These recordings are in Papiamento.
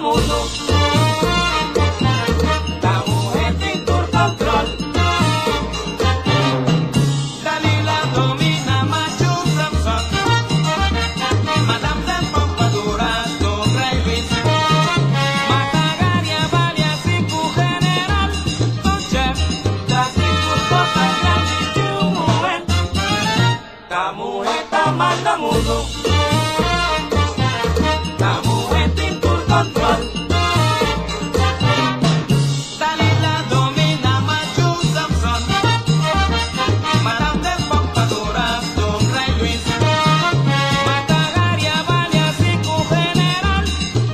Mundo. Ta muhe tin tur control. Dalila domina machu Samson. Madame de Pompadour don Rey Luis. Mata Garia Balia Siku General. Don Chef. Ta tur cosa grandi yu muhe. Ta muhe ta manda mundo. Ta muhe tin tur control. Dalila domina machu Samson. Madame de Pompadour don Rey Luis. Mata Garia Balia Siku General.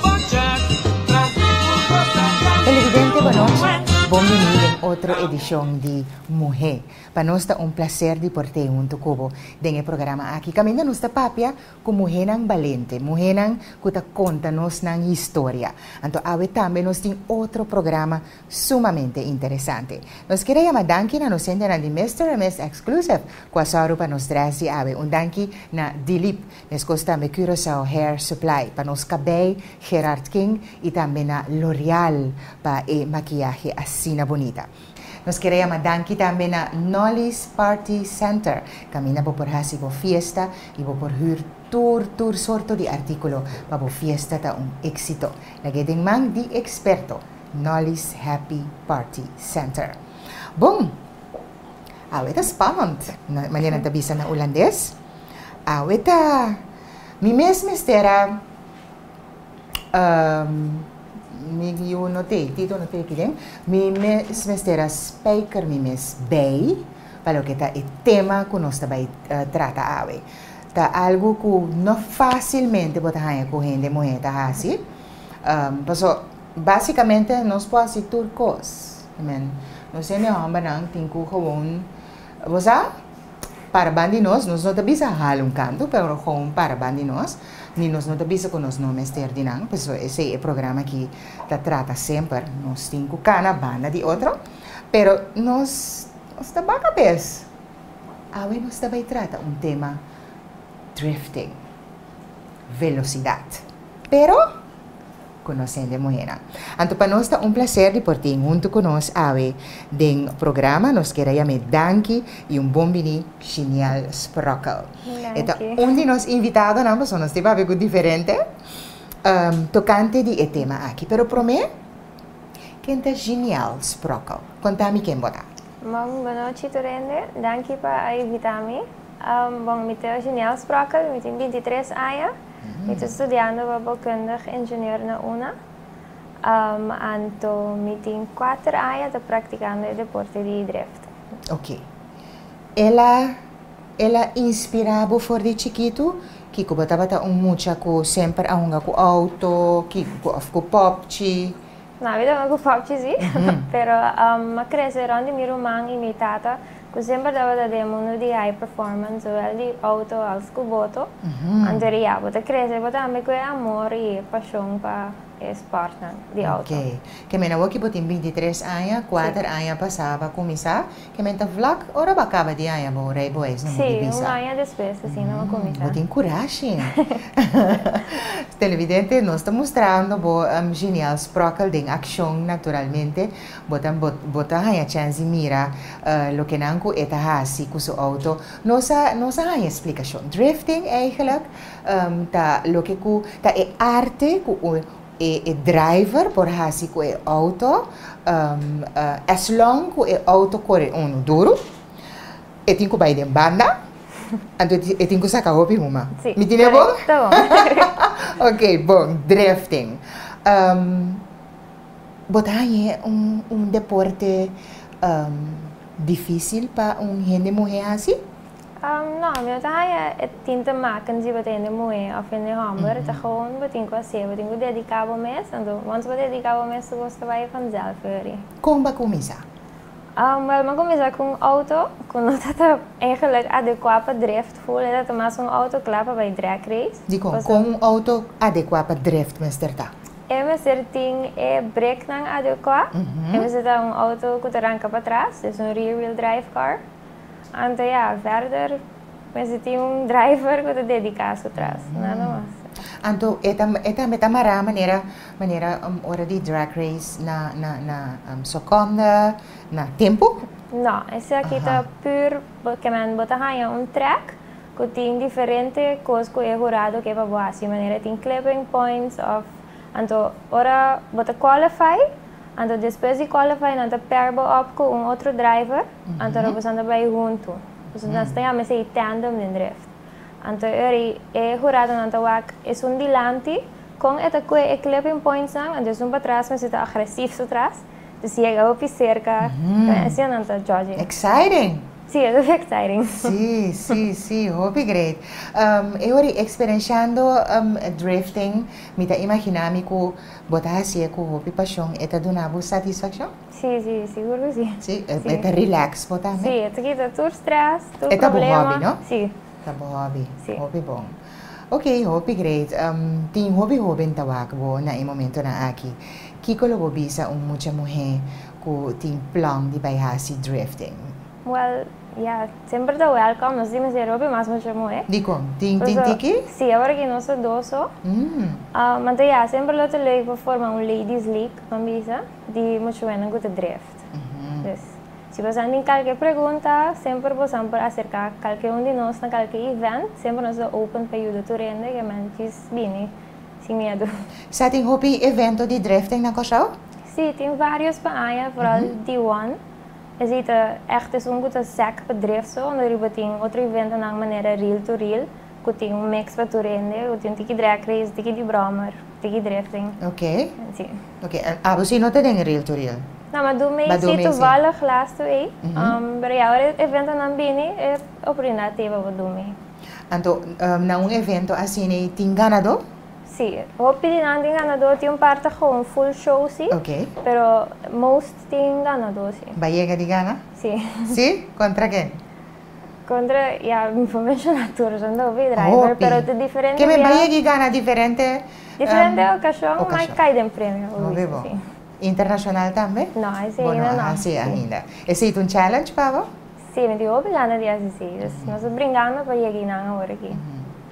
Bon Chef. Ta tur cosa grandi Televidente, yu bon nochi. muhe. Bon bini den otro edicion di Muhe. Pa nos ta un placer di por ta hunto cu bo den e programa aki. Caminda nos ta papia cu muhenan balente, muhenan cu ta conta nos nan historia. Anto awe tambe nos tin otro programa sumamente interesante. Nos kier yama danki na nos hendenan di Mr. Miss Exclusive, cu a zorg pa nos dress di awe. Un danki na Dilip, mescos tambe Curaçao Hair Supply, pa nos cabey Gerard King y tambe na L'Oreal pa e maquillahe asina bunita. Nos kier yama danki tambe na Nolly's Party Center. Caminda bo por hasi bo fiesta y bo por huur tur sorto di articulo pa bo fiesta ta un exito. Lag'e den man di experto, Nolly's Happy Party Center. Bon, awe ta spannend, manera ta bisa na Hulandes. Awe ta, mi mes mester mi yu no te, Tito no te kiden, mi mes mester spijker mi mes bij, pa loke ta e tema cu nos ta bay trata awe. Ta algo cu no facilmente bo ta haña cu hende muhe ta hasi. Paso, basicamente nos por hasi tur cos. I mean, nos hende hombernan tin cu gewoon, bo sa, para bandi nos, nos no ta bisa hala un canto, pero gewoon para bandi nos. Ni nos no ta bisa cu nos no mester di nan, paso esey e programa aki ta trata semper. Nos tin cu cana banda di otro, pero nos ta baka bes. Awe nos ta bay trata un tema: drifting, velocidad. Pero, conociendo muher. Anto pa nos ta un placer di por tin hunto cu nos awe den programa. Nos kier yama danki y un bon bini Genial Sprokkel. E ta un di nos invitadonan, paso nos tin cu diferente tocante di e tema aki. Pero prome, ken ta Genial Sprokkel? Conta mi ken bo ta. Bon, bon nochi, tur hende. Danki pa invita mi. Bon, mi ta Genial Sprokkel, mi tin 23 aña. Mi ta studiando pa bouwkundig ingenieur na UNA. Anto, mi tin 4 aña ta practicando e deporte di drift. Ok. El a inspira bo for di chikito? Kiko bo tabata un mucha cu semper a hunga cu auto, kiko of cu popchi? Na mi tabata cu popchi si, pero m'a crece rond di mi ruman y mi tata, cu semper tabata den mundo di high performance, zowel di auto als cu boto. Anto ja, bo ta crece bo tambe cu amor y pasion pa e sport di auto. Ok. Ke men awor cu bo tin 23 aña, 4 aña pasa bo a cuminsa, ke men ta vlak ora bo a caba di haña bo rijbewijs, no Si, di un bisa. Aña despues, asina, m'a cuminsa. Bo tin curashi. Televidente, nos ta mustrando bo Genial Sprokkel den accion naturalmente. Bo ta bo ta haña chance di mira loke nan cu e ta hasi cu su auto. Nos a haña explicacion. Drifting eigenlijk ta loke cu ta e arte cu e driver por hasi cu e auto as long cu e auto core uno duro, e tin cu bay den banda, anto e tin cu saca hopi huma. Si. Mi tin bon? Ta bon. Ok, bon, drifting. Bo ta hañ'e un deporte dificil pa un hende muhe hasi? No, mi no ta haña e tin te maken si bo ta hende muhe of hende homber. Ta gewoon bo tin cu hasi, bo tin cu dedica bo mes, anto once bo dedica bo mes, bo ta bay vanzelf weer. Con bo a cuminsa? Wel, m'a cuminsa cu un auto, cu no ta eigenlijk adecua pa drift full, ta mas un auto cla pa bay drag race. Di con un auto adecua pa drift mester ta? E mester tin e brake nan adecua. E mester ta un auto cu ta ranca patras, dus un rear wheel drive car. Anto ja, verder mester tin un driver cu ta dedica su tras, nada mas. Anto e ta mara manera ora di drag race na seconde, na tempo? No, esaki ta pur, kemen bo ta haya un track ku tin diferente kos ku e hurado ke pa bo hasi, manera tin clipping points of anto ora bo ta qualify, anto despues di qualify nan ta pair bo up ku un otro driver, anto ora bo ta bai hunto. Dus nan ta yama esei tandem den drift. Anto eri e hurado nan ta wak esun dilanti kon e ta kue e clipping points nan, anto esun patras mester ta agresief su tras. Dus yega hopi serka, asina nan ta judge. Exciting! Si, e ta exciting. Si, hopi great. E ora experienciando drifting, mi ta imagina mi ku bo ta hasié ku hopi passion, e ta duna bo satisfaccion? Si, sigur ku si. Si, e ta relax bo tambe? Si, e ta kita tur stress, tur E ta bo problema. Hobby, no? Si. Ta bo hobby. Si. Hopi bon. Ok, hopi great. Tin hopi hoben ta wak bo na e momento nan aki. Kiko lo bo bisa un mucha muhe ku tin plan di bai hasi drifting? Well, yeah, semper ta welcome. Nos tin mester hopi mas mucha muhe. Dikon? Tin tiki? Si, awor aki nos ta dos so. Anto ja, semper lo ta leuk pa forma un ladies league, ban bisa, di mucha muhenan ku ta drift. Dus, si bo tin kualke pregunta, semper bo por aserká kualke un di nos na kualke event, semper nos ta open pa yuda tur hende, kemen djis bini, sin miedu. Sa tin hopi evento di drifting na Kòrsou? Si, tin varios pa aña, vooral D1. E ta echt is un ku sek pa drift so, anto riba tin otro evento na manera reel to reel, ku tin un mix pa tur hende, ku tin tiki drag race, tiki di brommer, tiki drifting. Si. Ok. Ah, bo no ta den reel to reel? No, m'a du mee Ma du si mee si. Toevallig laatste week. Pero ja, ora evento nan bini, e oportunidat ta pa du mee. Anto, na un evento asina tin ganadó? Si, hopi di nan tin ganadó, tin un parti gewoon full show si. Pero most tin ganadó si. B'a yega di gana? Si. Si? Kontra ken? Kontra, ja, mi por menshoná tur, son hopi driver, Hopi. Pero de diferente Ke men via b'a yega di gana diferente diferente okashon, mas okashon. Kai den premio. Hopi bon. Si. Internashonal tambe? No, esei Bueno, ainda no. Si, ainda. Esei ta un challenge pa bo? Si, mi tin hopi gana di hasi si. Dus nos ta bringando pa yega einan awor aki.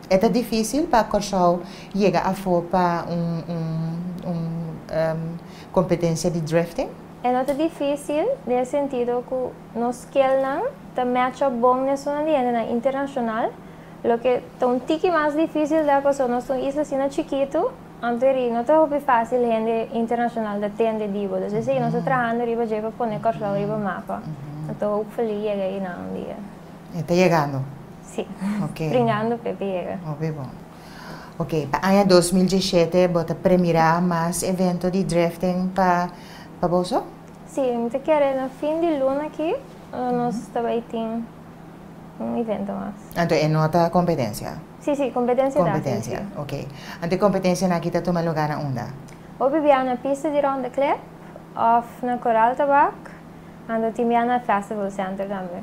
E ta difísil pa Kòrsou yega afó pa un kompetensia di drifting? E no ta difísil, den sentido ku nos skillnan ta match up bon nesun di na internashonal. Loke ta un tiki mas difísil ta paso nos ta un isla asina chikitu, anto no ta hopi fásil hende internashonal ta tende di bo. Dus esei nos ta trahando riba dje pa pone Kòrsou riba mapa. Anto hopefully yega einan un dia. E ta yegando? Si. Ok. Bringando pa yega. Hopi bon. Ok, pa aña 2017, bo ta premirá mas evento di drifting pa boso? Si, mi ta kere na fin di luna aki, nos tambe tin un evento mas. Anto, e no ta kompetensia? Si, kompetensia ta. Kompetensia, ok. Anto, kompetensia aki ta tuma lugá na unda? Hopi bia na pista di Ronde Klip, of na Coral Tabak, anto tin bia na Festival Center tambe.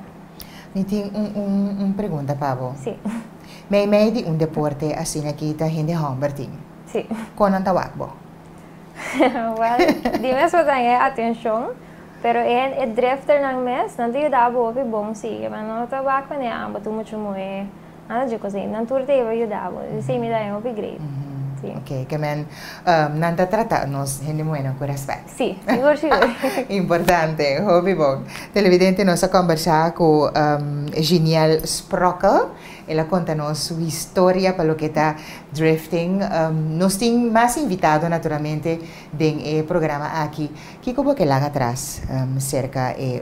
Mi tin un pregunta pa bo. Si. Mei di un deporte asina aki ta hende hòmber tin. Si. Kon nan ta wak bo? Well, di mes bo tin atenshon, pero e drifter nan mes, nan ta yuda bo hopi bon si, ma no ta wak wanneer abo ta mucha muhé, nada di kos ei, nan tur ta yuda bo, si mi ta hopi great. Si. Ok, kemen nan ta trata nos hende muhé ku rèspèt. Si, sigur. Importante, hopi bon. Televidente, nos a kombersá ku Giniel Sprockel. El a konta nos su historia pa loke ta drifting. Nos tin mas invitado naturalmente den e programa aki. Kiko bo ke laga atras serka e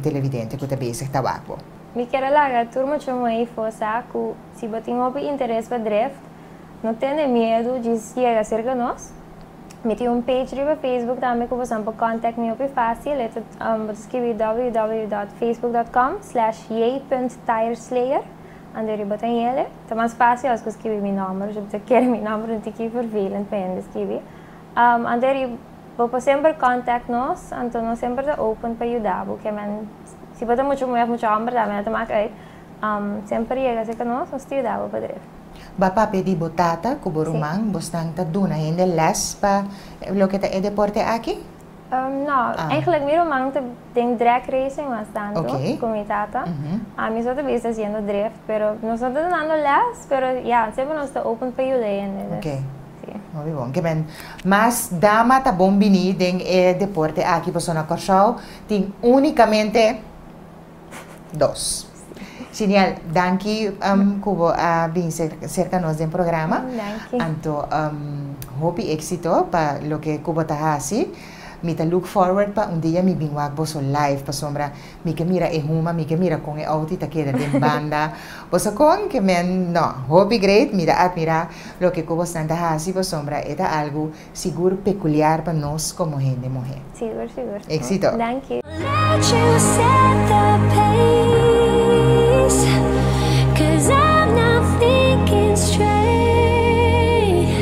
televidente ku ta bezig ta wak bo? Mi ke laga tur mucha muhé sa ku si bo tin hopi interes pa drift, no tene miedu di yega serka nos. Mi tin un page riba Facebook tambe ku bo por contact mi hopi fásil. E bo skirbi www.facebook.com/j.tireslayer. Anto riba tin ele. Ta mas fásil ora skirbi mi nòmber. Si bo ke mi nòmber, no ta ki vervelend pa hende skirbi. Anto bo por semper contact nos, anto nos semper ta open pa yuda bo. Kemen, si bo ta mucha muhé, mucha hòmber tambe, no ta maak uit. Semper yega serka nos, nos ta yuda bo pa drift. B'a papia di bo tata, ku bo ruman, bosnan ta duna hende les pa loke ta e deporte aki? No, eigenlijk mi ruman ta den drag racing mas tanto cu mi tata. Ami so ta bisa haciendo drift, pero nos no ta dunando les, pero ya, semper nos ta open pa yuda hende. Dus, si. Hopi bon. Ke men mas dama ta bon bini den e deporte aki pasobra na Kòrsou tin unicamente dos. Genial, danki ku bo a bin serka nos den programa. Danki. Anto hopi éksito pa loke ku bo ta hasi. Mi ta look forward pa un dia mi bin wak boso live pasobra mi ke mira e huma, mi ke mira kon e outi ta keda den banda. Boso kon ke men no, hopi great, mi ta admirá loke ku bosnan ta hasi pasobra e ta algu sigur pekuliar pa nos komo hende muhé. Sigur, sigur. Éxito! Danki. Let you set the pace, 'cause I'm not thinking straight.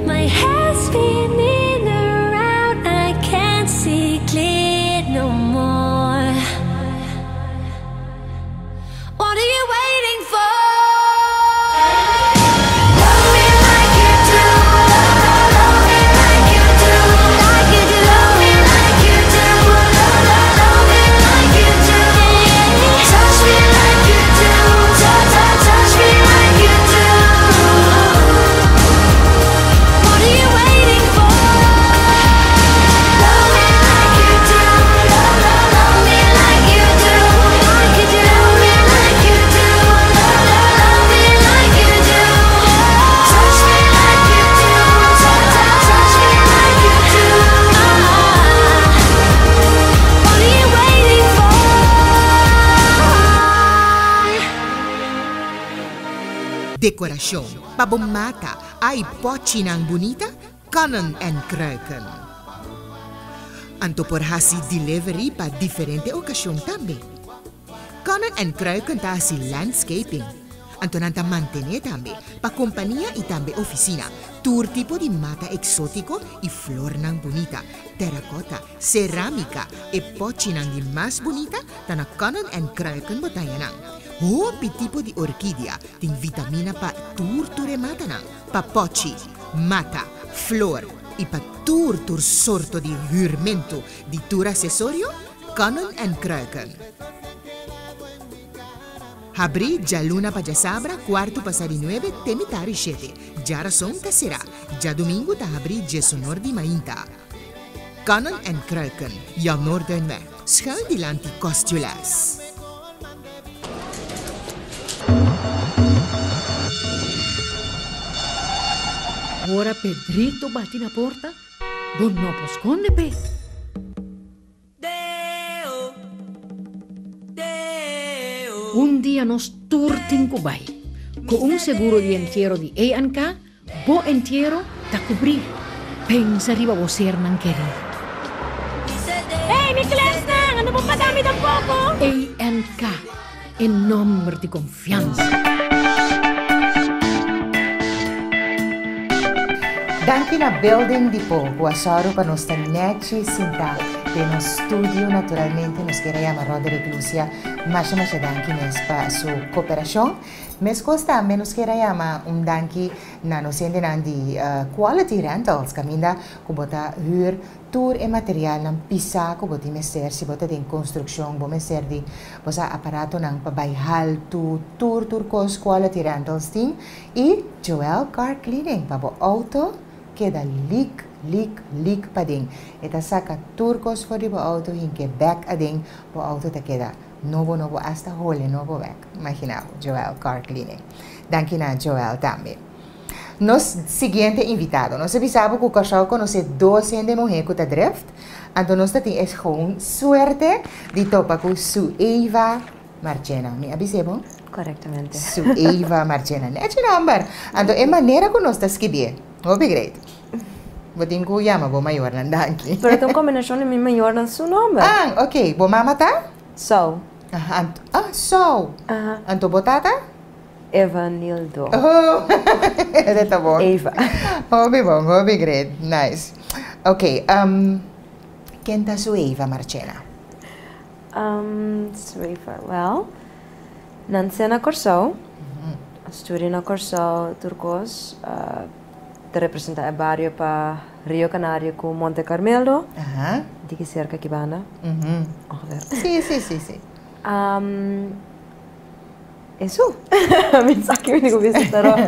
My head's spinning around, I can't see clear no more. What are you waiting for? Love me like you do, love, love me like you do, like you do. Love me like you do, love, love, love me like you do. Touch me like you do, touch, touch, touch me like you do. What are you waiting for? Love me like you do, love, love, love me like you do, like you do. Love me like you do, love, love, love me like you do. Touch me like you do, touch, touch, touch me like you do. What are you waiting for? Dekorashon pa bo mata ai pòchinan bunita, kannen en kruiken. Anto por hasi delivery pa diferente okashon tambe. Kannen en Kruiken ta hasi landscaping. Anto nan ta mantené tambe pa kompania i tambe ofisina tur tipo di mata eksótiko i flornan bunita, terakota, serámika, e pòchinan di mas bunita ta na Kannen en Kruiken bo ta haña nan. Hopi tipo di orkidia tin vitamina pa tur tur e matanan, pa pòchi, mata, flor i pa tur tur sorto di hürmentu di tur asesorio, Kannen en Kruiken. Habrí djaluna pa djasabra kuartu pasá di nuebe te mitar di shete. Djarason ta será. Djadumingu ta habrí djesonor di mainta. Kannen en Kruiken, Jan Noorduinweg, schuin dilanti Kostjules. Ora Pedrito bati na porta, bo no por skonde p'e. Un dia nos tur tin ku bai. Ku un seguro di entiero di A&K, bo entiero ta kubrí. Pensa riba bo sernan kerí. Hey, mi klesnan, ando bo paga mi tampoko? A&K, e nomber di konfiansa. Danki na Building Depot ku a sòru pa nos ta nèchi sintá den nos studio. Naturalmente nos kier a yama Roderick Lucia masha masha danki mes pa su koperashon. Meskos tambe nos kier a yama un danki na nos hendenan di Quality Rentals kaminda ku bo ta hür Tur e materialnan pisá ku bo tin mester, si bo ta den konstrukshon, bo mester di bo sa aparatonan pa bai haltu, tur tur kos Quality Rentals tin i Joel Car Cleaning pa bo outo keda lik lik lik paden. E ta saka tur kos for di bo outo hink'é bèk aden, bo outo ta keda nobo nobo asta hole nobo bèk. Imaginá bo, Joel Car Cleaning. Danki na Joel tambe. Nos siguiente invitado. Nos a bisa bo ku Kòrsou konosé dos hende muhé ku ta drift, anto nos ta tin e gewoon suerte di topa ku Sueva Marchena. Mi a bis'é bon? Korektamente. Sueva Marchena. Nechi nòmber! Anto e manera ku nos ta skibié, hopi great. Bo tin ku yama bo mayornan, danki. Pero ta un kombinashon di mi mayornan su nòmber. Ah, oké. Bo mama ta? Sou. Aha, ah, Sou. Aha. Anto bo tata? Evanildo. Oh, ese ta bon. Eva. Hopi bon, hopi great. Nice. Ok, um, ken ta su Eva, Marchena? Um, su Eva, well, nanse na Kòrsou, a studia na Kòrsou tur kos, uh, Ta representá e bario pa Rio Canario ku Monte Carmelo. Di ki serka ki banda. Ongeveer. Si, si, si, si. Eso. Mi sa ki mi tin ku bisa, pero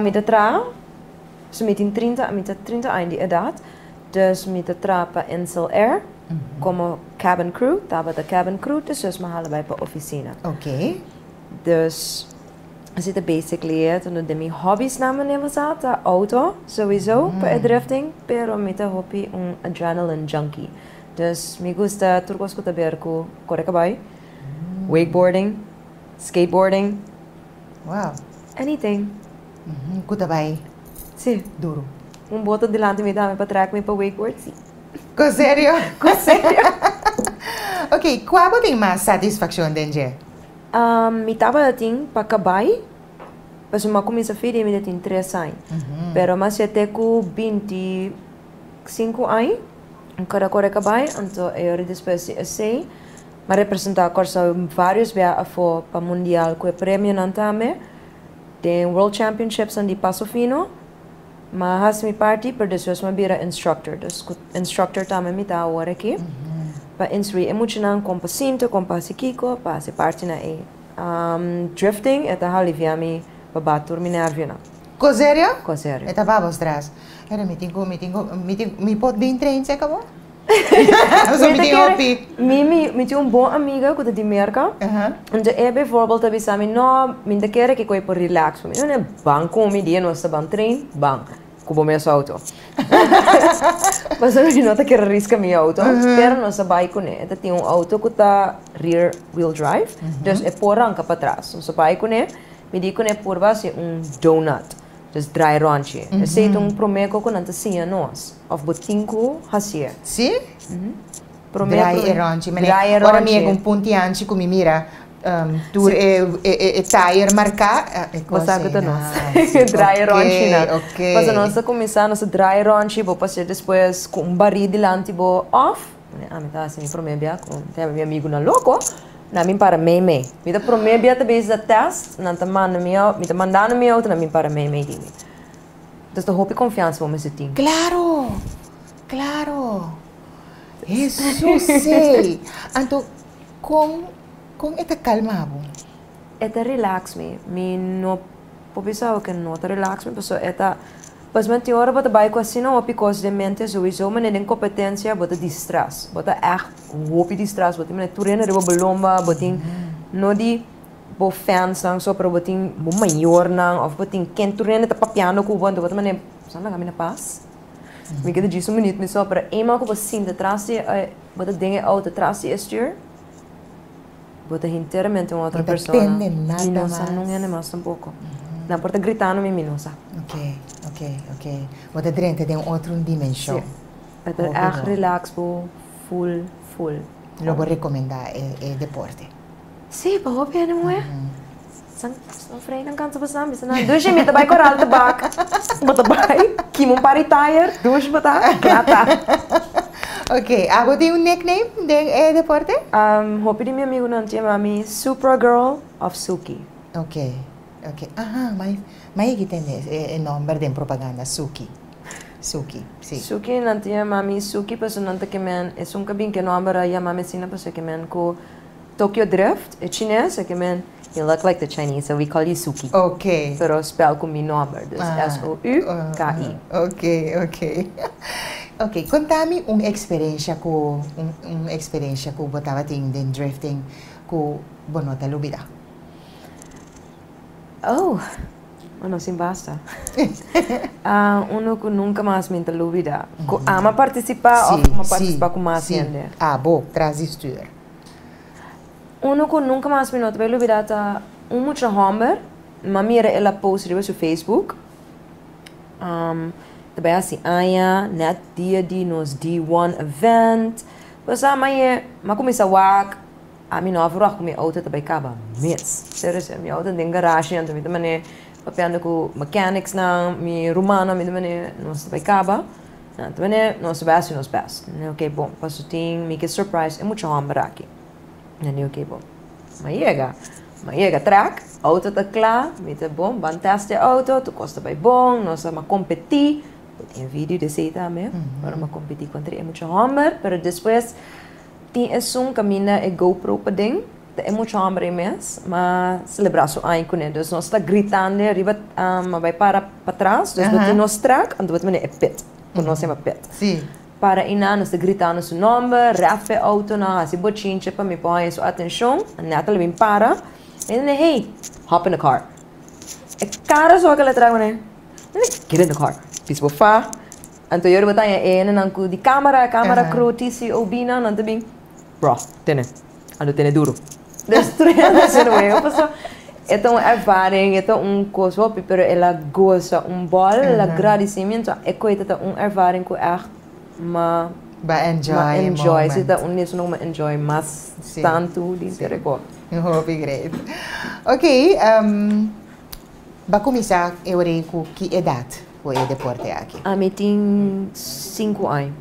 mi ta traha. So mi tin 30, mi ta 30 aña di edat. Dus mi ta traha pa Insel Air komo cabin crew. Tabata cabin crew, despues mi a hala bai pa ofisina. Dus así ta basically it. Uno di mi hobbiesnan manera bo sa ta auto sowieso pa e drifting, pero mi ta hopi un adrenaline junkie. Dus mi gusta tur kos ku ta ber ku kore kabai, wakeboarding, skateboarding. Wow. Anything. Ku ta bai Si. duru. Un boto dilanti mi tambe pa trek mi pa wakeboard, si. Ku serio? Ku serio. Ok, kua bo tin mas satisfakshon den dje? Mi tabata tin pa kabai, pasobra mi a kuminsá fidi mi ta tin tres aña. Pero mi a hasié te ku 25 aña, mi keda kore kabai, anto e ora despues di esei mi a representá Kòrsou vários bia afó pa mundial ku e premionan tambe. Den World Championships-nan di Paso Fino, mi a hasi mi parti, pero despues mi a bira instructor. Dus ku instructor tambe mi ta awor aki, pa instruí e muchanan kon pa sinta, kon pa hasi kiko, pa hasi partinan ei. Drifting e ta aliviá mi pa bat tur mi nervionan. Ko serio? Ko serio. E ta ba bo stras. Pero mi tin ku, mi tin ku, mi tin, mi por bin train seka bo? So mi tin hopi. Mi, mi, mi tin un bon amiga ku ta di Merka. Enton e bijvoorbeeld ta bisa mi, no, mi ta kere kiko e por relax pa mi. No, no, ban ku mi dia nos ta ban train, ban ku bo mes auto. Pasobra mi no ta kere riska mi auto, pero nos a bai kuné. E ta tin un auto ku ta rear wheel drive, dus e por ranka patras. Nos a bai kuné, mi di kuné purba hasi un donut. Dus draai rondje. Esei ta un promé ko ku nan ta siña nos. Òf bo tin ku hasié. Sí? Promé Draai e rondje. Mane, Draai e ora mi rondje. yega un punti anchi ku mi mira tur e e tayer marká, e Bo kos sa ku ei ta nos. nan. Draai e rondje nan. Oké, oké. Pasobra nos ta kuminsá, nos ta draai e rondje, bo pas'é despues ku un barí dilanti bo òf. Mane, ami ta hasi mi promé bia ku ta yama mi amigunan loko. Nan bin para mei mei. Mi ta promé bia ta bezig ta test, nan ta manda mi au, mi ta mandando mi auto, nan bin para mei mei di mi. Entonces ta hopi confiansa bo mester tin. Claro! Claro! Hesus ei! Anto con con e ta calma bo? E ta relax mi. Mi no por bisa bo ke no ta relax mi pasobra e ta, pasobra tin ora bo ta bai ku asina hopi kos den mente souiso manera den competencia bo ta di stress, bo ta echt. Hopi di stras bo tin mane tur hende riba bo lomba bo tin no di bo fansnan so pero bo tin bo mayornan of bo tin ken tur hende ta papiando ku bo anto bo ta mane sa laga mi na pas mi keda djis un minüt mi so pero eenmaal ku bo sinta tras di e bo ta den e outo tras di e stuur bo ta hinteramente un otro persona mi no sa nun hende mas tampoco nan por ta gritando mi mi no sa. Ok ok ok bo ta drenta den otro dimenshon. Si e ta ègt relax bo. Full full. Lo bo recomenda e deporte? Si, pa hopi hende muhe. San san frei nan cansa basa bisa nan dushi mi ta bai coral tabak. Bo ta bai kima un par di tire dushi bo ta kla ta. Ok, abo tin un nickname den e deporte? Hopi di mi amigunan ta yama mi Supra Girl of Suki. Ok, ok. Aha, mai a tende e nomber den propaganda, Suki. Suki, si. Suki, nan ta yama mi Suki pasobra nan ta ke men, esun ka bin ke nomber a yama mi asina pasobra ke men ku Tokyo Drift, e chines, e ke men, you look like the Chinese so we call you Suki. Ok. Pero spel ku mi nomber, dus S-O-U-K-I. Ok, ok. Ok, konta mi un eksperensha ku, un eksperensha ku bo tabatin den drifting ku bo no ta lubida. Oh! Bueno, sin basta. Uno ku nunka mas mi ta lubida. Ku ama partisipá òf ku mi a partisipá ku mas hende? Si, abo, tras di stuur. Uno ku nunka mas mi no ta bai lubida ta un mucha hòmber. Mi a mira el a post riba su Facebook. Ta bai hasi aña, nèt dia di nos D-one event. Pues a maye, mi a kuminsá wak. Ami no a verwacht ku mi outo ta bai kaba mes. Serio serio, mi outo den garashi anto mi ta mane papiando ku mechanicsnan, mi rumannan, mi ta mane nos ta bai kaba. Nan ta mane nos ta bai hasi nos best. Mi di ok bon, paso tin mi ke surprise e mucha hòmber aki. Nan di ok bon. Mi a yega. M'a yega track, auto ta kla, mi ta bon, ban test e auto, tur kos ta bai bon, nos a kompetí, tin video di esei tambe, ora m'a kompetí kontra e mucha hòmber, pero despues tin esun kaminda e GoPro paden, ta e mucha hòmber ei mes, m'a selebrá su aña kuné, dus nos ta gritando riba, m'a bai para patras, dus bo tin nos track, anto bo ta mira e pit, ku nos yama pit. Para einan nos ta gritando su nòmber, ref e outonan, hasi bochinche pa mi por haña su atenshon. Natalie bin para. Mi di, Hey, hop in the car. E kara so ku el a traha kuné. Mi di, Get in the car. Pis bo fa. Anto yori bo ta haña e hendenan ku di kamera, kamera crew, TCOB nan, nan ta bin, Bro, tene. Anto tene duru. Dus tur hende hasiendo wega pasobra e ta un ervaring, e ta un kos hopi, pero el a gosa un bòl, el a gradisimiento. E koe ta un ervaring ku ègt m'a Ba enjoy m'a e enjoy. Si moment. ta un di esun ku m'a enjoy mas tantu di henter e kos. Hopi great. Ok, ba kuminsá e ora ei ku ki edat ku e deporte aki? Ami tin sinku aña.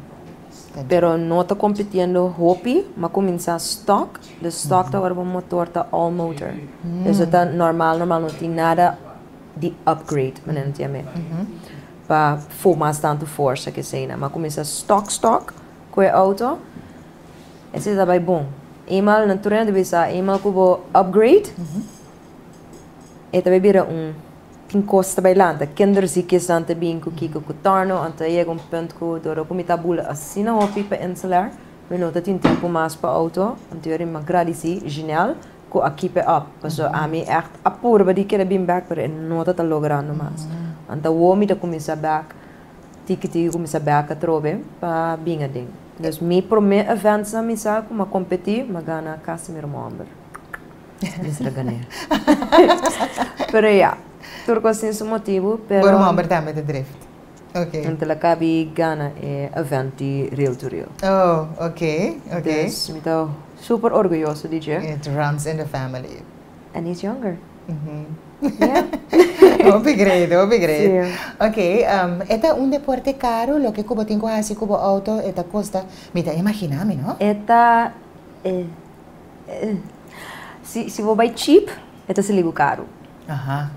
Pero no ta compitiendo hopi, m'a cuminsa stock, dus stock ta ora bo motor ta all motor. Dus e ta normal normal, no tin nada di upgrade manera nan ta yam'e, pa for mas tanto forsa ke eseinan. M'a cuminsa stock stock cu e auto, esei ta bay bon. Eenmaal nan tur hende ta bisa eenmaal cu bo upgrade, e ta bay bira un. Tin kos ta bai lanta, kinderziekjesnan ta bin ku kiko ku torno, anto a yega un punt ku dor ku mi ta bula asina hopi pa Inselair, mi no ta tin tempu mas pa auto, anto yori mi a gradisí Ginel ku a keep it up, pasobra ami ègt a purba di keda bin bèk pero e no ta ta logrando mas. Anto awor mi ta kuminsá bèk tiki tiki kuminsá bèk atrobe pa bin aden. Dus mi promé eventsnan mi sa ku mi a kompetí, mi a gana Casimir Momber. Mester gané. Pero ya, tur kos tin su motibu, pero. Bo ruman tambe ta drift. Ok. Anto la kabi gana e event di Rail to Rail. Oh, ok, ok. Dus mi ta super orguyoso di dje. It runs in the family. And he's younger. Yeah. Hopi great, hopi great. Sí. Ok, e ta un deporte karu, loke ku bo tin ku hasi ku bo auto e ta kosta, mi ta imagina mi, no? E ta, e. Si si bo bai cheap e ta sali bo karu.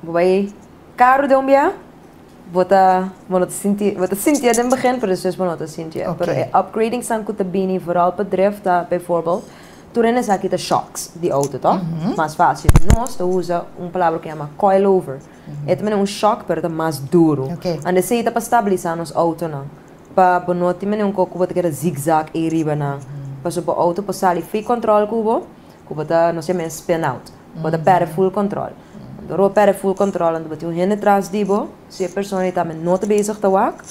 Bo bai karu den un bia bo ta bo no ta sinti bo ta sintié den begin pero despues bo no ta sintié. Pero e upgradingsnan ku ta bini vooral pa drift ta bijvoorbeeld tur hende sa kita shocks di outo toh mas fácil. Nos ta usa un palabra ku yama coilover e ta mene un shock pero ta mas duru. Anda esei ta pa stabilisa nos outonan. Pa bo no tin mene un kos ku bo ta keda zigzag ei riba nan. Pasobra bo outo por sali free control ku bo, ku bo ta nos yama e spin out. Bo ta pèrdè full control. Ora bo pèrdè full control anto bo tin un hende tras di bo, si e persona ei tambe no ta bezig ta wak,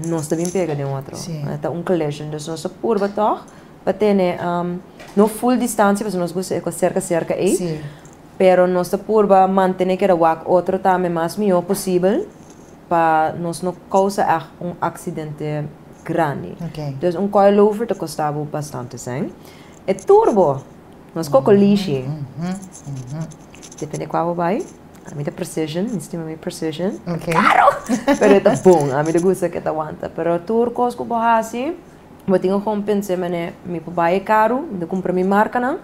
nos ta bin pega den otro. E ta un collision. Dus nos ta purba tòg pa tene no full distansia pasobra nos gusta e kos serka serka ei, pero nos ta purba mantene keda wak otro tambe mas mihó posibel. Pa nos no kousa ègt un aksidente grandi. Dus un coilover ta kosta bo bastante sèn. E turbo, nos koko lishi. Depende kua bo bai. Ami ta Precision, mi stima mi Precision. Karo! Pero e ta bon, ami ta gusta ke ta wanta. Pero tur kos ku bo hasi, bo tin ku kon pensa manera mi por bai e karu, mi ta kumpra mi markanan,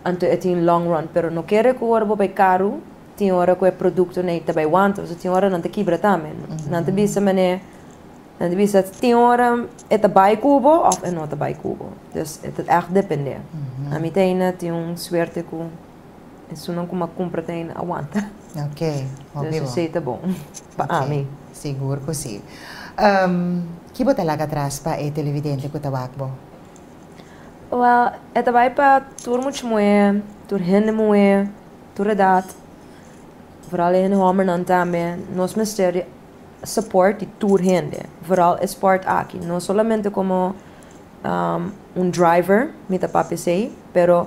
anto e tin long run. Pero no kere ku ora bo bai karu, Tin ora ku e produktonan ei ta bai wanta, pasobra tin ora nan ta kibra tambe. Nan ta bisa manera, nan ta bisa tin ora e ta bai ku bo òf e no ta bai ku bo. Dus e ta ègt dependé. Ami ta ainda tin un suerte ku esunnan ku mi a kumpra ta ainda a wanta. Oke, hopi Dus bon. esei ta bon pa ami. Sigur ku si. Ki bo ta laga atras pa e televidente ku ta wak bo? Wèl, e ta bai pa tur mucha muhé, tur hende muhé. Tur edat, vooral e hende hòmbernan tambe, nos mester di support di tur hende, vooral e sport aki. No solamente komo un driver mi ta papia esei, pero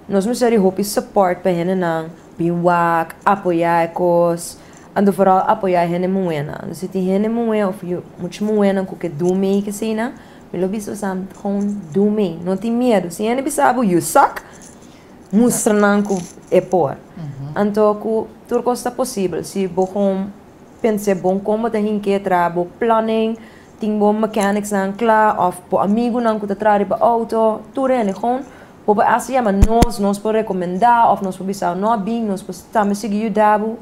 nos mester di hopi support pa e hendenan bin wak, apoyá e kos, anto vooral apoyá e hende muhénan. Si tin hende muhé òf mucha muhénan ku ke dun mei keseinan, mi lo bisa boso gewoon dun mei, no tin miedu. Si hende bisa bo you suck, Mustra nan ku e por. Anto ku tur kos ta posibel si bo kon pens'é bon kon bo ta hink'é traha bo planning, tin bo mechanics nan kla òf bo amigunan ku ta traha riba outo, tur hende kon Bo por hasta yama nos, nos por recomenda of nos por bisa no bin, nos por tambe sigui yuda bo.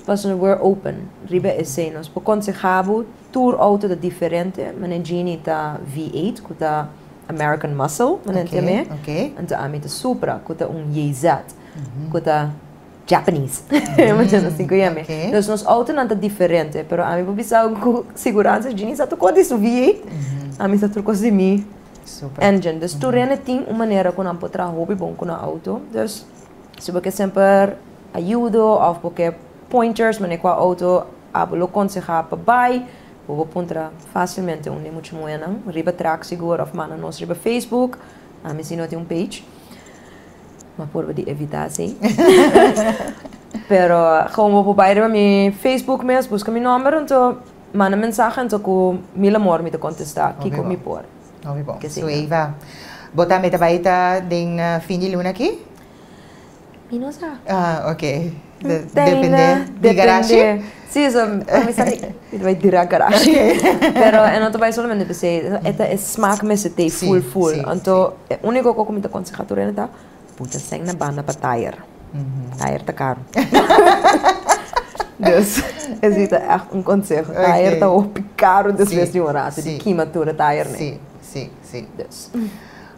Pasobra we're open riba esey. Nos por conseha bo, tur auto ta diferente. Mane Genie ta V8 cu ta American Muscle, mane entiende? Anto ami ta Supra cu ta un JZ cu ta Japanese. Mane asina cu yami. Dus nos autonan ta diferente, pero ami por bisa cu siguransa Genie sa tur cos di su V8, ami sa tur cos di mi engine. Dus tur hende tin un manera cu nan por traha hopi bon cu nan auto. Dus si bo ke semper ayudo of bo ke pointers manera cua auto abo lo conseha pa bay, bo por puntra facilmente un di mucha muhernan riba track sigur of manda nos riba Facebook. Ami si no tin un page, ma purba di evita así. Pero gewoon bo por bay riba mi Facebook mes, busca mi nomber, anto manda mensahe, anto cu mil amor mi ta contesta kico mi por. Hopi bon. So Eva, bo tambe ta bay ta den fin di luna aki? Mi no sa. Ah, ok. Depende di garashi? Si, so mi sa di mi ta bay dira garashi. Pero e no ta bay solamente p'esei, e ta e smaak mester t'ei full full. Anto e unico cu mi ta conseha tur hende ta puta sèn na banda pa tayer. Tayer ta caro. Dus esei ta echt un conseho. Tayer ta hopi caro despues di un rato di kima tur e tayer ne. Si, si, si. Dus.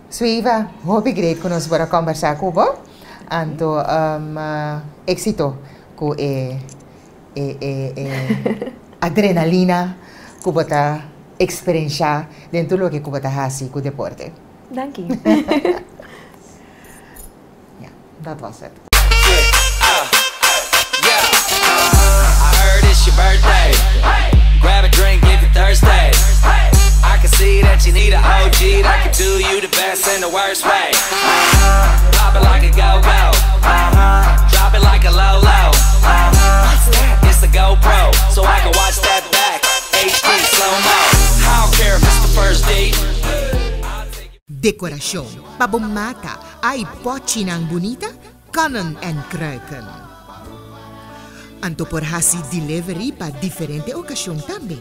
Suiva, hopi great ku nos por a kombersá ku bo. Anto éksito ku e e e e adrenalina ku bo ta eksperenshá den tur loke ku bo ta hasi ku deporte. Danki. Ja, dat was het. Decoracion pa bo mata ay pochinan bunita, kannen en kruiken. Anto por hasi delivery pa diferente ocasion tambe.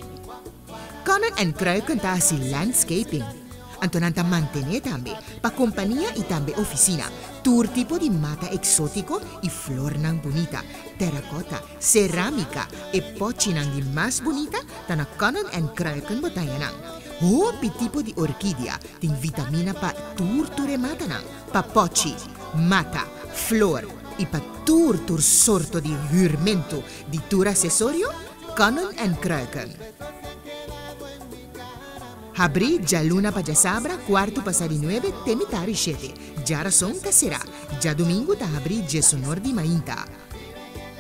Kannen en Kruiken ta hasi landscaping. Anto nan ta mantene tambe pa compania y tambe oficina tur tipo di mata exotico y flornan bunita, terracota, ceramica, e pochinan di mas bunita ta na Kannen en Kruiken bo taña nan. Hopi tipo di orkidia tin vitamina pa tur tur e matanan, pa pochi, mata, flor y pa tur tur sorto di huurmento di tur accesorio, Kannen en Kruiken. Habrí djaluna pa djasabra kuartu pasá di nuebe te mitar di shete. Djarason ta será. Djadumingu ta habrí djesonor di mainta.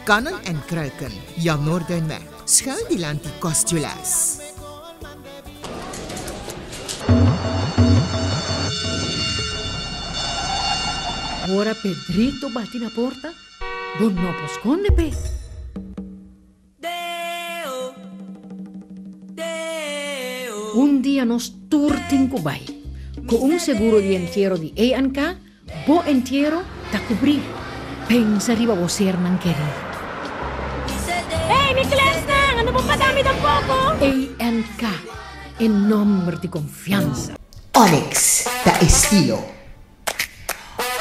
Kannen en Kruiken, Jan Noorduinweg, schuin dilanti Kostjules. Ora Pedrito bati na porta, bo no por skonde p'e. Un dia nos tur tin ku bai. Ku un seguro di entiero di ANK, bo entiero ta kubrí. Pensa riba bo sernan kerí. Hey, mi klèsnan! Ando bo paga mi tampoko? ANK, e nòmber di konfiansa. Onyx ta estilo.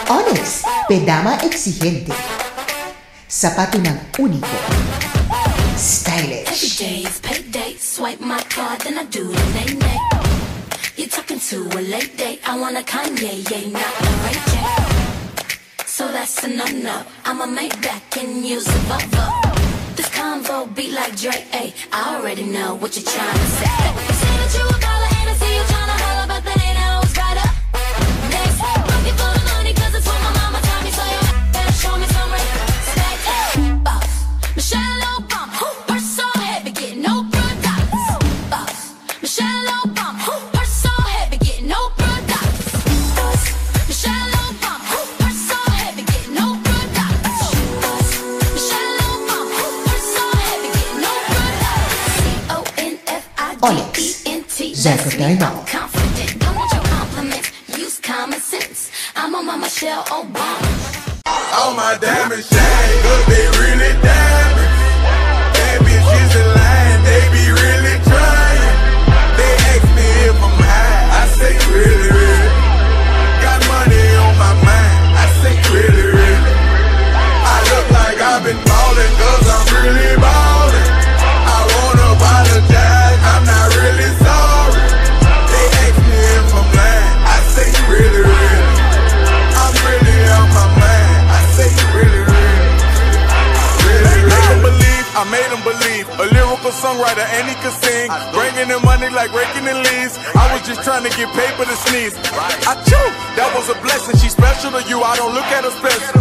Onyx p'e dama exigente. Sapatunan único. Stylish. Onyx, zuiver tuinbouw. All my diamonds shine, look, they really diamond. Bad bitches in line, they be really trying. They ask me if I'm high, I say really, really. Got money on my trying to get paper to sneeze. Achoo! That was a blessing. She special to you. I don't look at her special.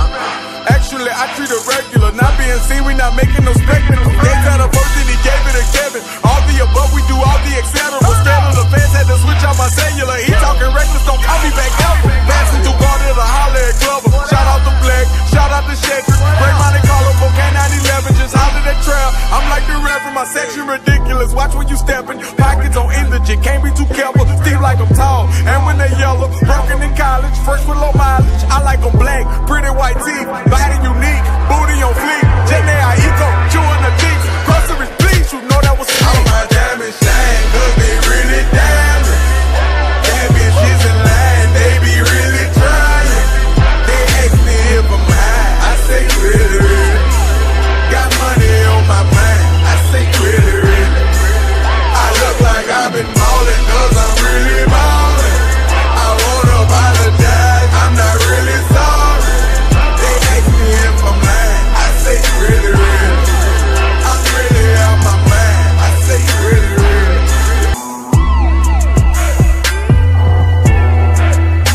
Actually, I treat her regular. Not being seen, we not making no spectacle. They had a first and he gave it to Kevin. All the above, we do all the etc. Scared of the fans, had to switch out my cellular. He talking reckless, don't call me back ever. Passing through Carter to holler at Glover. Shout out to Black, shout out to Shedrick. Great Monte Carlo, cocaine 911, just holler that trail. I'm like the reverend, my section ridiculous. Watch when you steppin', pockets on indigent, can't be too careful. Steve like I'm tall, and when they yellow, broken in college, fresh with low mileage. I like 'em black, pretty white teeth, body unique, booty on fleek. Jenny I eco, chewing the cheeks, groceries please, you know that was all my diamonds shine, 'cause they really diamond. Bad bitches in line, they be really trying. They ask me if I'm high, I say really, really. Got money on my mind, I say really, really. I look like I've been ballin' 'cause I'm really ballin'. I won't apologize, I'm not really sorry. They ask me if I'm lying, I say really, really. I'm really out my mind, I say really, really.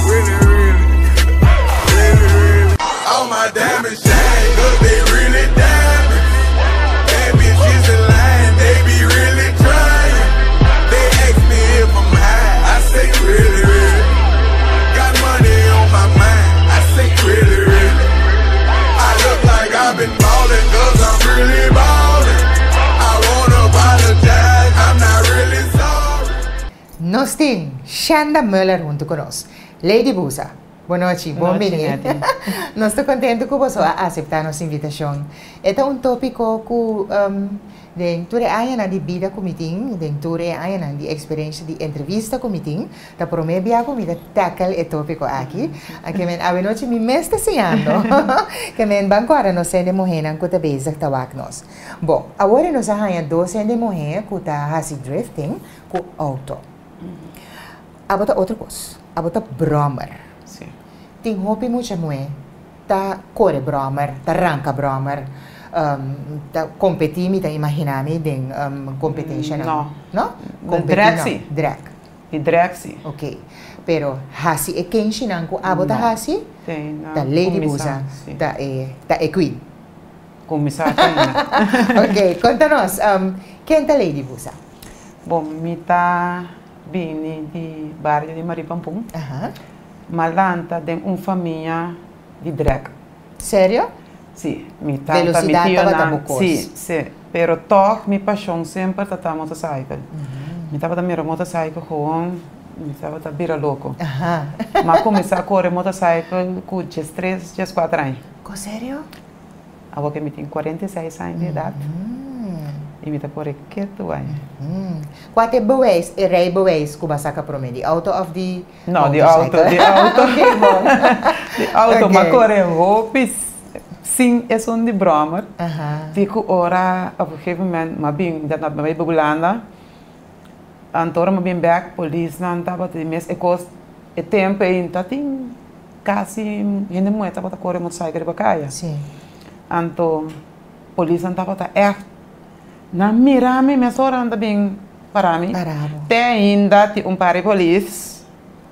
Really, really. Really, really. All my diamonds shine, 'cause they really diamonds. Bad bitches in line, they be really trying. They ask me if I'm high, I say really, really. Got money on my mind, I say really, really. I look like I've been ballin' 'cause I'm really ballin'. I won't apologize, I'm not really sorry. Nos tin Shanda Muller hunto cu nos. Lady Busa, bon nochi, bon Nochi, bini. Netty. Nos ta contento cu bo a acepta nos invitacion. E ta un topico cu den tur añanan di bida cu mi tin, den tur añanan di experiencia di entrevista cu mi tin, ta prome bia cu mi ta tackle e topico aki. Kiermen awe nochi mi mes ta siñando. Kiermen ban corda nos hende muhenan cu ta bezig ta wak nos. Bon, awor nos a haya dos hende muhe cu ta hasi drifting cu auto. Abo ta otro cos. Abo ta brommer. Si. Tin hopi mucha muhe ta core brommer, ta ranca brommer, ta competi, mi ta imagina mi den competition. No. No? Competi Drag no. si. Drag. Di drag si. Ok. Pero hasi e kenshinan ku abo ta No. hasi, Si, no. ta Lady Cuminsa, Busa, si. ta e queen. Cuminsa ainda. Ok, conta nos, ken ta Lady Busa? Bon, mi ta bini di bario di Marie Pampun. M'a lanta den un famia di drag. Serio? Si, mi tata, mi Velocidad tio tabata nan, bo cos. Si, si. Pero toch mi pasion semper tabata motorcycle. Mi tabata mira motorcycle gewoon, mi tabata bira loco. M'a cuminsa core motorcycle cu 13, 14 aña. Co serio? Awor cu mi tin 46 aña di edad. Y mi ta core keto ay. Cua ta e bewijs, e rijbewijs cu bo a saca prome? Di auto of di No, di auto, motorcycle? di auto. Ok, bon. Di auto, Ok. m'a core hopi sin esun di brommer. Te cu ora, op een gegeven moment, m'a bin, dat na bay Hulanda. Anto ora m'a bin back, polis nan tabata di mes e cos, e tempo ey ta tin casi hende muhe tabata core motorcycle riba caya. Anto polis nan tabata echt nan mira mi mesora nan ta bin para mi. Para bo. Te ainda tin un par di polis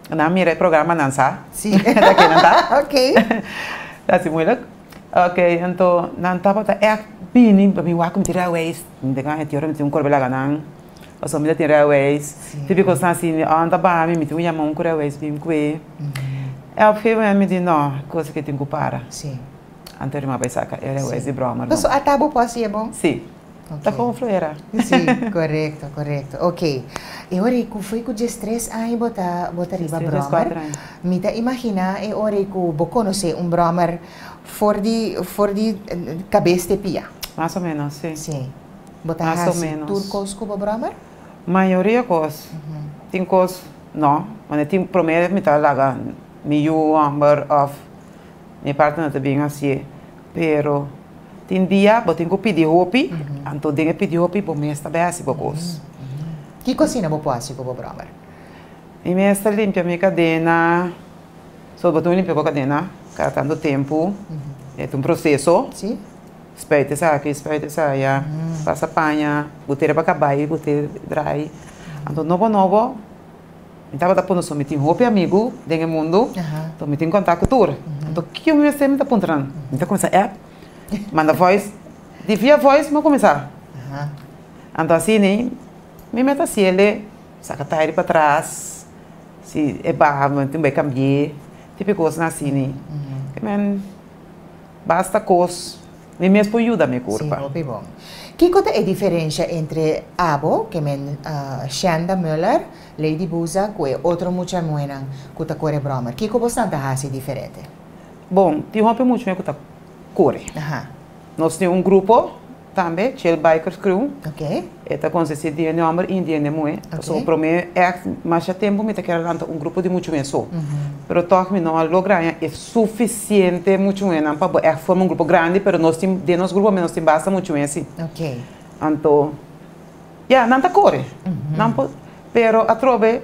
nan mira e programa nan sa. Ta ken nan ta. Dat is moeilijk. Ok, anto nan tabata echt bini pa mi wak mi tin rijbewijs. Mi ta kan e mi tin un korbe laga nan. Pasobra mi ta tin rijbewijs. Típico snan asina, oh, nan ta baha mi, mi tin un yama un ku rijbewijs bin kue. En op een gegeven moment mi di no, cos aki tin ku para. Anto mi a bai saca e rijbewijs di brommer. Paso ata bo por haci e bon? Si. Ta gewoon fluera. Si, correcto, correcto. Ok. E ora cu foi cu 13 aña bo ta riba 13, brommer. 14 aña. Mi ta imagina e ora cu bo conoce un brommer for di cabes te pia. Mas o menos, si. Si. Bo ta Mas o hasi menos. tur cos cu bo brommer? Mayoria cos. Tin cos, no. Maar tin prome mi ta laga mi yu homber of mi partner ta bin haci. Pero tin dia bo tin cu pidi hopi, anto den e pidi hopi bo mes ta bay haci bo cos. Kico asina bo por haci cu bo brommer? Mi mes ta limpia mi cadena. So bo tin limpia bo cadena cada tanto tempo. E un proceso. Spuit esaki, spuit esaya, pasa paña, botera pa cabay, botera draai. Anto nobo nobo, Mi tabata pone so mi tin hopi amigu den e mundu, anto mi tin kontak ku tur. Anto kiko mi mester mi ta puntra nan. Mi ta kuminsá app, manda voice, di via voice mi a kuminsá. Anto asina mi mester hasiel saka tairi patras, si e baha mi tin bai kambi'é, tipo kosnan asina. Ke men basta kos. Mi mes por yuda mi kurpa. Sí, hopi bon. Kiko ta e diferensha entre abo, ke men Shanda Muller, Lady Buza, ku e otro mucha muhénan ku ta kore bròmer? Kiko bosnan ta hasi diferente? Bon, tin hopi mucha muhé ku ta kore. Nos tin un grupo tambe, Chill Bikers Crew. E ta konsistí di hende hòmber i di hende muhé. Pasobra promé ègt masha tempu mi ta kere lanta un grupo di mucha muhé so. Pero tòg mi no a logra haña e sufisiente mucha muhénan pa bo ègt forma un grupo grandi, pero nos tin, den nos grupo nos tin basta mucha muhé si. Anto, ya, nan ta kore. Nan por, pero atrobe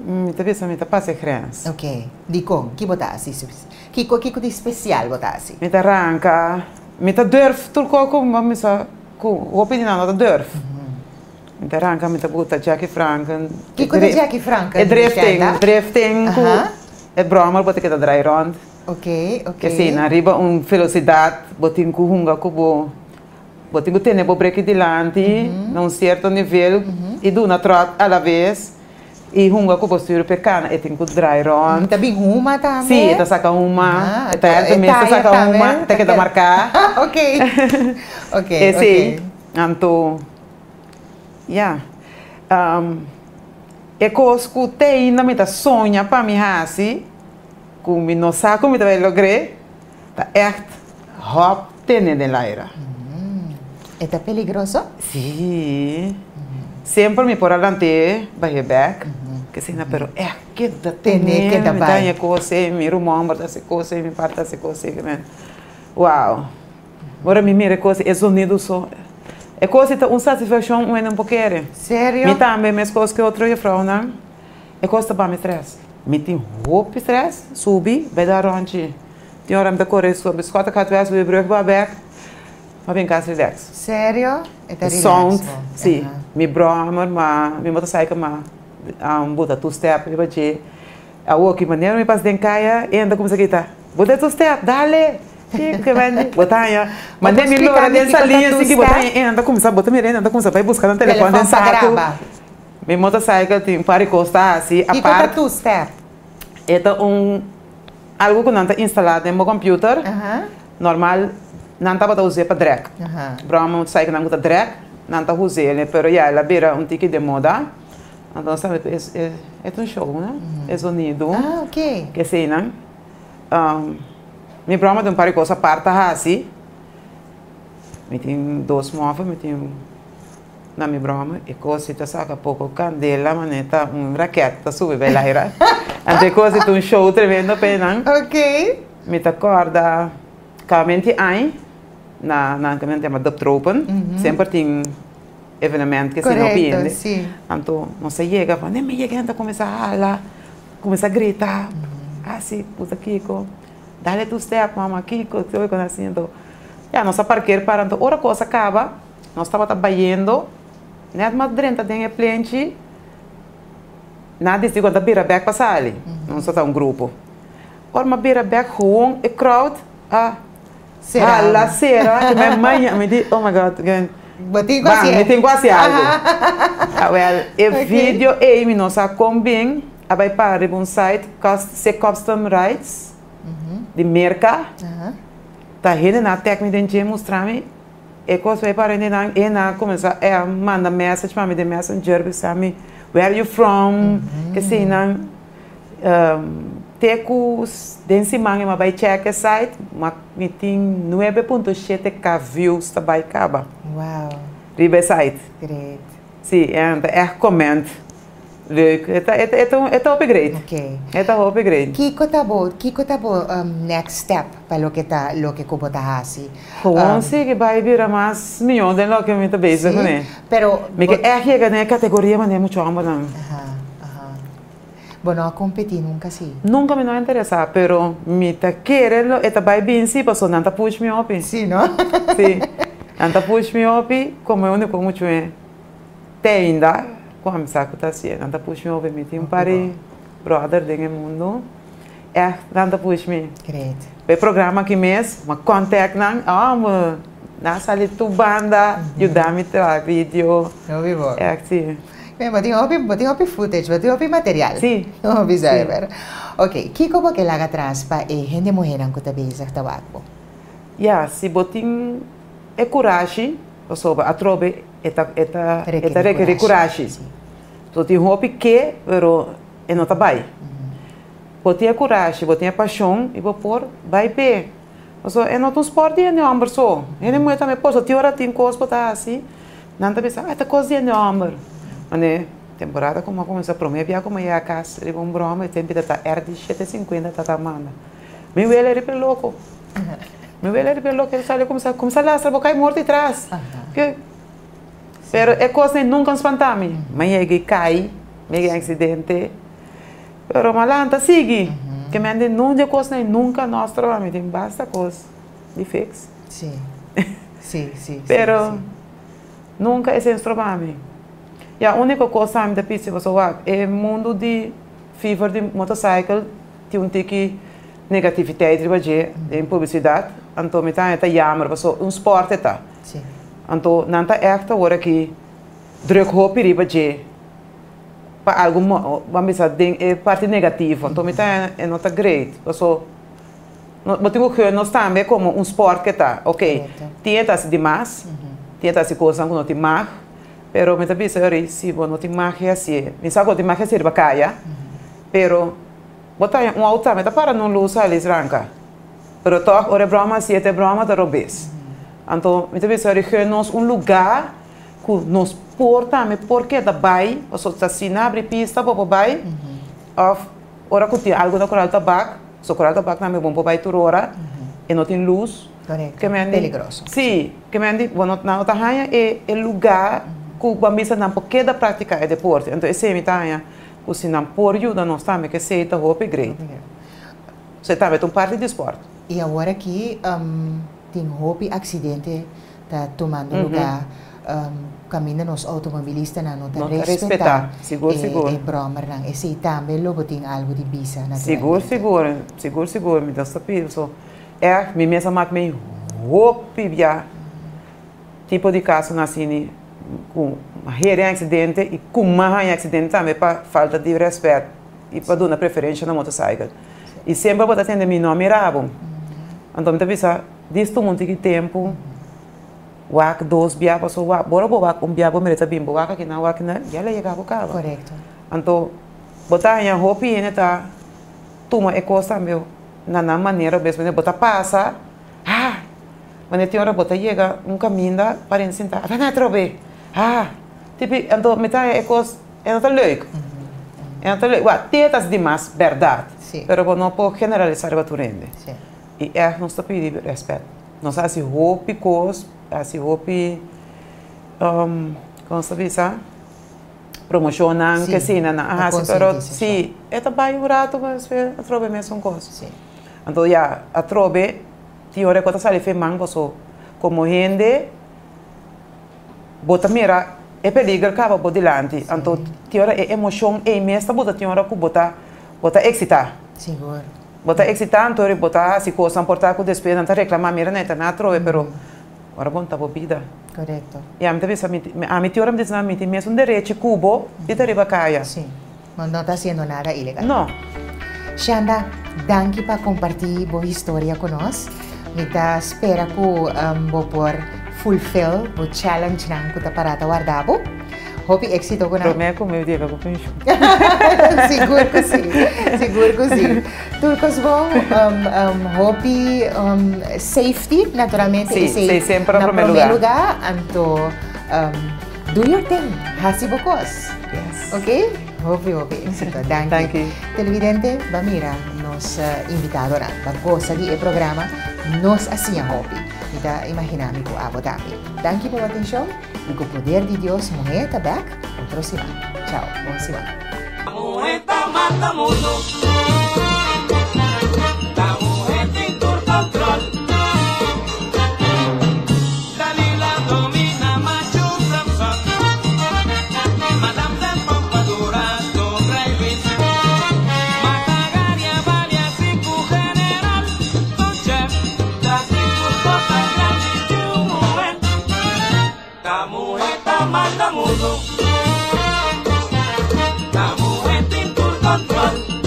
mi ta bisa mi ta pasa e grens. Ok. Dikon? Ki bo ta hasi? Kiko, kiko di spesial bo ta hasi? Mi ta ranka, mi ta durf tur kos ku mi sa ku hopi di nan no ta durf. Mi ta ranka, mi ta buta Jackie Franken. Kiko ta Jackie Franken? E drifting, drifting ku e brommer bo ta keda drai rond. Ok, ok. Ke asina riba un velosidat bo tin ku hunga ku bo, bo tin ku tene bo breki dilanti na un sierto nivel i duna tròt alabes i hunga ku bo stuur p'e kana e tin ku drai rond. Ta bin huma tambe? Si, e ta saka huma, e tayer tambe ta saka huma, ta keda marká. Ok, ok, ok. Esei, anto. Ya. E kos ku te ainda mi ta soña pa mi hasi, ku mi no sa ku mi ta bai logr'é, ta ègt hòp tene den laira. E ta peligroso? Sí. Semper mi por a lant'é bah'é bèk, k'esina, pero ègt keda tene, mi ta haña kos ei, mi ruman por ta hasi kos ei, mi par ta hasi kos ei, Wow! Ora mi mira e kos, e zonido so, e kos ta un satisfakshon un hende no por kere. Serio? Mi tambe meskos ku e otro jufrounan, e kos ta ba mi stres. Mi tin hopi stres, subi, bai da ròntji. Tin ora mi ta kore subi Schottegatweg, subi brug ba bèk, mi a bin kas rilèks. Serio? E ta rilèks bo? Si. Mi bròmer, ma mi motorcycle ma buta two step riba dje. Awor ki manera mi pasa den kaya, e hende ta kuminsá grita, Buta two step, dale! Kiko Wendy, bo ta haña, mande mi lora den salinha así ki bo ta haña, e nan ta kuminsá, bo ta mira e nan ta kuminsá bai buska nan telefòn den saku. Mi motorcycle tin un par di kos ta hasi apart. Kiko ta two step? E ta un algu ku nan ta instalá den bo computer, normal nan tabata us'é pa drèk. Bròma motorcycle nan ku ta drèk, nan ta us'é, pero ya el a bira un tiki de moda. Anto e ta un show, no? E zonido. Ah, ok. Keseinan. Mi broma tin un par di kos apart ta hasi. Mi tin dos mòfer, mi tin na mi broma e kos si ta saka poko kandela manera ta un raket ta subi bai laira. Anto e kos si ta un show tremendo p'e nan. Mi ta kòrda kabamenti aña na nan ke nan ta yama Dub Tropen semper tin evenement ke si no bini. Anto nos a yega, wanneer mi yega hende a kuminsá hala. Kuminsá grita, hasi puta kiko, dale tu step mama kiko, tur e kos asi anto ya nos a parker para anto ora kos a kaba nos tabata bayendo net mas drenta den e plenchi nan a disidi ku nan ta bira bek pa sali nos tabata un grupo ora mi a bira bek gewoon e crowd a hala sera ke mi a maña mi di oh my God ban mi tin ku hasi algu awel e video ei mi no sa kon bin. A bai para riba un site se custom rights di Merka. Ta hende nan a tag mi den dje mustra mi e kos bai para hende nan e nan a kuminsá e a manda message pa mi den messenger bisa mi where you from kesei nan te ku den siman e mi a bai check e site mi tin nuebe punto shete k views ta bai kaba riba e site. Si e nan ta ègt comment. Leuk. E ta, e ta, e ta, e ta hopi great. Ok. E ta hopi great. Kiko ta bo, kiko ta bo next step pa loke ta, loke ku bo ta hasi? Gewoon sigui bai bira mas mihó den loke mi ta bezig Sí, kuné. pero Mi bo. ke ègt yega den e kategoria manera muchu hòmbernan. Aha, aha. Bo no a kompetí nunka sí? Nunka mi no a interesá, pero mi ta kere lo e ta bai bin sí, pasobra nan ta push mi hopi. Sí, no? Sí. Nan ta push mi hopi komo e úniko muchu e te ainda. Ku ami sa ku ta hasié. Nan ta push mi hopi. Mi tin un par di brother den e mundu. Ègt nan ta push mi. Great. Pa e programa aki mes, mi a contact nan, oh, nan a sali tur banda yuda mi traha video. Hopi bon. Ègt si. Bo tin hopi, bo tin hopi footage, bo tin hopi material. Si. Hopi zuiver. Ok, kiko bo ke laga atras pa e hende muhénan ku ta bezig ta wak bo? Ya, si bo tin e kurashi, pasobra atrobe e ta e ta e ta rekerí kurashi. So tin hopi ke, pero e no ta bai. Bo tin e kurashi, bo tin e pashon i bo por bai p'e. Pasobra e no ta un spòrt di hende hòmber so, hende muhé tambe por. So tin ora tin kos bo ta hasi, nan ta bisa, ah, ta kos di hende hòmber. Mane temporada ku mi a kuminsá promé bia ku mi a yega kas riba un bròma, e tempu ta RD 750 ta ta manda. Mi wele riba e loko. Mi wele riba e loko, el sali kuminsá kuminsá lastra bo kai morto tras. Ke pero e kosnan nunka a spanta mi. Mi a yega i kai, mi a yega aksidente. Pero mi a lanta sigui. Ke mi a di nun di e kosnan nunka nos trabaha. Mi tin basta kos di fix. Sí. Sí, sí, sí. Pero nunka esei stroba mi. Ya úniko kos ku mi ta pidi pasobra wak e mundu di fever di motorcycle tin un tiki negativiteit riba dje den publisidat. Anto mi ta haña ta yamer pasobra un spòrt e ta. Anto nan ta ègt awor aki drùk hopi riba dje pa algu ban bisa den e parti negativo. Anto mi ta haña e no ta great pasobra bo tin ku geu nos tambe komo un spòrt ke ta. Oke tin e ta hasi dimas, tin e ta hasi kosnan ku no tin mag. Pero mi ta bisa ori si bo no tin mag hasié. Mi sa ku bo tin mag hasié riba kaya pero bo ta haña un outo tambe ta para nun lus sali ranka. Pero tòg ora e bròma hasié ta e bròma ta robes. Anto mi ta bisa ori geu nos un lugá ku nos por tambe por keda bai pasobra ta asina abri pista bo por bai òf ora ku tin algu na Koral Tabak, so Koral Tabak tambe bo por bai tur ora e no tin lus. Korekto, peligroso. Si, ke men di bo no nan no ta haña e e lugá ku bo a bisa nan por keda praktiká e deporte. Anto esei mi ta haña ku si nan por yuda nos tambe ke esei ta hopi great. So e tambe ta un parti di spòrt. I awor aki tin hopi aksidente ta tumando lugá kaminda nos outomobilistanan no ta respetá e bròmernan. Esei tambe lo bo tin algu di bisa naturalmente. Sigur, sigur, sigur, sigur. Mi ta sa Ègt mi mes a mak mi hopi bia tipo di kasonan asini ku a heri un aksidente i ku mas haña aksidente tambe pa falta di rèspèt i pa duna preferensha na motosaikel. I semper bo ta tende mi no a mira bo. Anto mi ta bisa dis tuma un tiki tempu wak dos bia pasobra wak ora bo wak un bia bo mira ta bin bo wak akinan wak akinan ya la yega bo kaba. Anto bo ta haña hopi hende ta tuma e kos tambe na nan manera bes manera bo ta pasa ah manera tin ora bo ta yega un kaminda parent sinta ata na atrobe ah tipi anto mi ta haña e kos e no ta leuk e no ta leuk wak te ta dimas bèrdat pero bo no por generalisá riba tur hende i ègt nos ta pidi rèspèt nos a hasi hopi kos hasi hopi kon nos ta bisa. Promocionnan ke asina nan a hasi pero si e ta bai un rato pero despues atrobe mesun kos. Anto ya atrobe tin ora ku ta sali fe man paso komo hende bo ta mira e peliger kaba bo dilanti anto tin ora e emoshon ei mes ta bota tin ora ku bo ta bo ta eksitá. Bo ta eksitá anto bo ta hasi kosnan por ta ku despues nan ta reklama mira nan e ta na atrobe pero Ora bon ta bo bida. Korekto. I ami ta bisa, mi ami tin ora mi ta bisa mi tin mesun derechi ku bo di ta riba kaya. Si. Bo no ta hasiendo nada ilegal. No. Shanda, danki pa kompartí bo historia ku nos. Mi ta spera ku bo por fulfill bo challengenan ku ta pará ta warda bo. Hopi éxito ku nan. Promé ku mi yega ku penshun. Sigur ku si, sigur ku si. Tur kos bon, hopi safety naturalmente. Si, si, semper na promé lugá. Na promé lugá, anto do your thing, hasi bo kos. Yes. Ok? Hopi, hopi éxito. Danki. Danki. Televidente, ba mira nos invitadonan, ba gosa di e programa, nos a siña hopi. Mi ta imaginá mi ku abo tambe. Danki pa bo atenshon. I ku poder di Dios muhé ta bèk otro siman. Chao, bon siman. La muhé ta mata mundo. La muhé tin tur control. Dalila domina machu Samson. Madam Samson. Control.